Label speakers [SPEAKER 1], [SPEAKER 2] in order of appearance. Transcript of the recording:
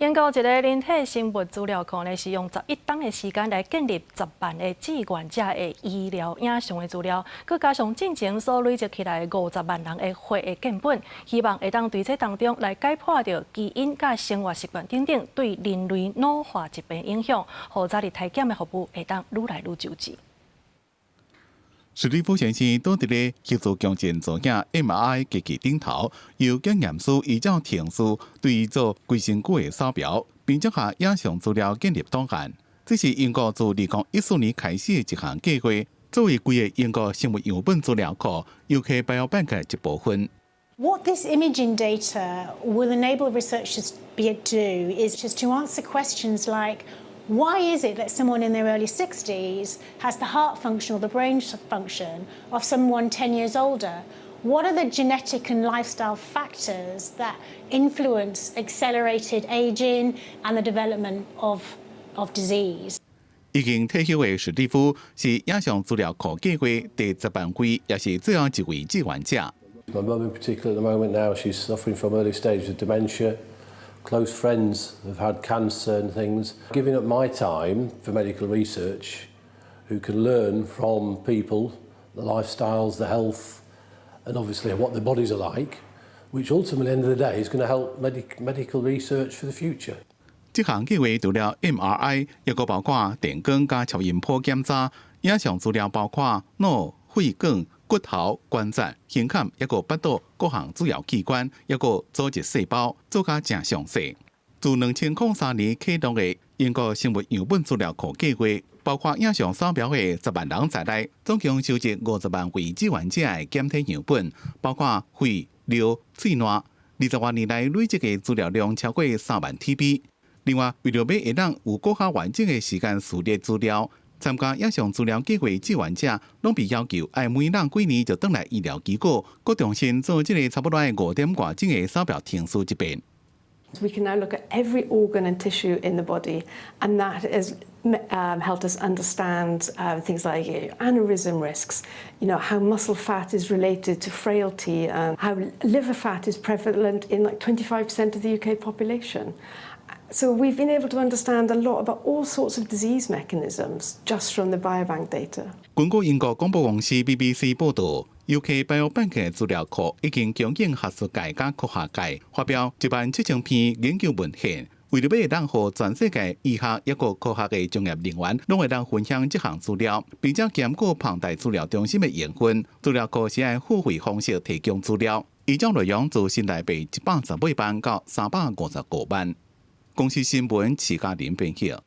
[SPEAKER 1] 英國一个人體生物資料庫呢，是用11冬的時間來建立10萬个志願者的醫療影像的資料，閣加上進前所累積起來50萬人的血液樣本，希望會當對這當中來解剖著基因佮生活習慣等等對人類老化疾病影響，予早日篩檢的服務會當愈來愈周至。
[SPEAKER 2] 史蒂夫先生倒佇咧核磁共振造影 MRI 機器頂頭，由檢驗師依照程序對伊做規身軀的掃描，並將下影像資料建立檔案。這是英國自2014年開始的一項計劃，作為規个英國生物樣本資料庫，UK Biobank 的一部分。
[SPEAKER 3] What this imaging data will enable researchers to do is just to answer questions like, why is it that someone in their early 60s has the heart function or the brain function of someone 10 years older? What are the genetic and lifestyle factors that influence accelerated aging and the development of disease?
[SPEAKER 2] 已經退休的史蒂夫是影像資料庫計劃第10萬位，也是最後一位志願者。
[SPEAKER 4] My mum in particular at the moment now, she's suffering from early stages of dementia. Close friends have had cancer and things. Giving up my time for medical research, who can learn from people, the lifestyles, the health, and obviously what their bodies are like, which ultimately, at the end of the day, is going to help medical research for the future.
[SPEAKER 2] 這項計劃除了 MRI，抑閣包括電光佮超音波檢查，影像資料包括腦、血管、骨頭、關節、胸坎，抑閣腹肚各項主要器官，抑閣組織細胞，做甲誠詳細。自2003年啟動的英國生物樣本資料庫計劃，包括影像掃描的10萬人在內，總共收集50萬位志願者的檢體樣本，包括血、尿、喙瀾。20多年來累積的資料量超過3萬 TB。另外，為著欲會當有閣較完整的時間序列資料，參加影像資料計劃志願者攏被要求愛每隔幾年就轉來醫療機構，閣重新做這个差不多5點外鐘的掃描程序一遍。
[SPEAKER 5] We can now look at every organ and tissue in the body, and that has helped us understand things like aneurysm risks, how muscle fat is related to frailty, and how liver fat is prevalent in like 25% of the UK population. So we've been able to understand a lot about all sorts of disease mechanisms just from the biobank data.
[SPEAKER 2] 根據英國廣播公司 BBC 報導，UK Biobank 的資料庫已經供應學術界佮科學界發表1.7萬篇研究文獻，為著欲當予全世界醫學抑閣科學的專業人員攏會當分享這項資料，並且兼顧龐大資料中心的營運。資料庫是按付費方式提供資料，依照內容自新台幣118萬到355萬。公視新聞徐嘉玲編譯。